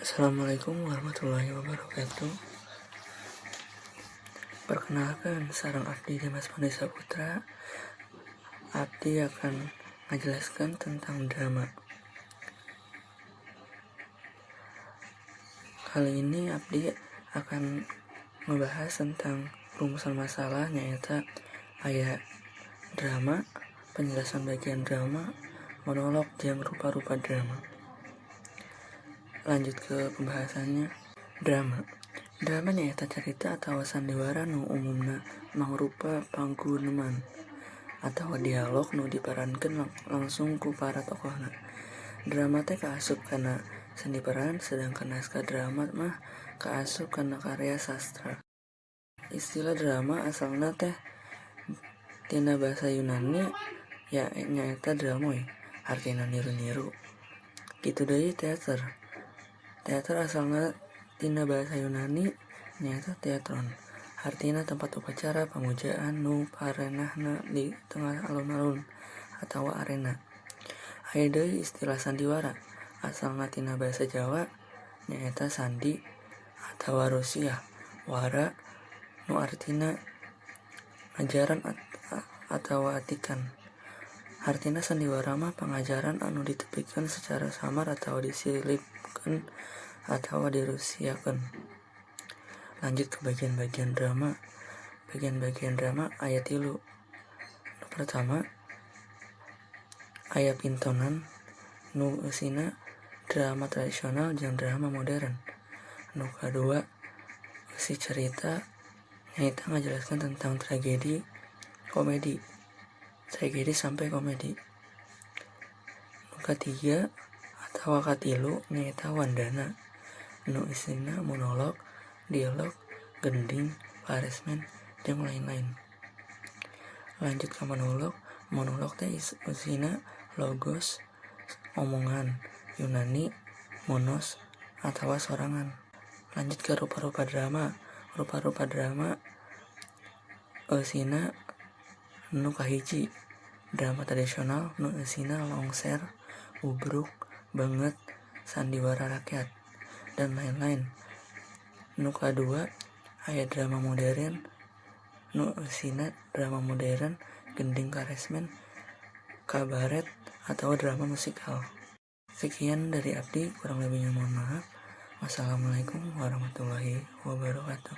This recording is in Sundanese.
Assalamualaikum warahmatullahi wabarakatuh. Perkenalkan, sareng abdi Dimas Pandesa Putra. Abdi akan menjelaskan tentang drama. Kali ini abdi akan membahas tentang rumusan masalah, nyaeta aya drama, penjelasan bagian drama, monolog, jeung rupa-rupa drama. Lanjut ke pembahasannya, drama. Drama nyaeta carita atawa sandiwara nu umumna mangrupa pangguneman atawa dialog nu diperankeun langsung ku para tokohna. Drama teh kaasup kana seni peran, sedangkan naskah drama mah kaasup kana karya sastra. Istilah drama asalna teh tina basa Yunani, nyaeta dramoi, hartina niru-niru. Kitu deui teater. Teater asalna tina basa Yunani, nyaeta theatron, hartina tempat upacara pamujaan nu parenahna di tengah alun-alun atawa arena. Aya deui istilah sandiwara, asalna tina basa Jawa, nyaeta sandi atawa rusiah, wara, nu artina ajaran atawa atikan. Hartina sandiwara mah pangajaran anu ditepikeun sacara samar atawa disilipkeun atawa dirusiahkeun. Lanjut ke bagian-bagian drama. Bagian-bagian drama aya tilu. Nu pertama aya pintonan, nu eusina drama tradisional jeung drama modern. Nu kadua eusi carita, nyaeta ngajelaskeun tentang tragedi, komedi. Tragedi sampai komedi. Nu katiga atawa katilu nyaeta wandana, nu isina monolog, dialog, gending, karesmen, jeung lain-lain. Lanjut ka monolog. Monolog teh eusina logos, omongan, Yunani monos atawa sorangan. Lanjut ke rupa-rupa drama. Rupa-rupa drama eusina nu kahiji drama tradisional, nu eusina longser, ubrug, banget, sandiwara rakyat, dan lain-lain. Nu kadua aya drama modern, nu eusina drama modern, gending karesmen, kabaret, atau drama musikal. Sekian dari abdi, kurang lebihnya mohon maaf. Wassalamualaikum warahmatullahi wabarakatuh.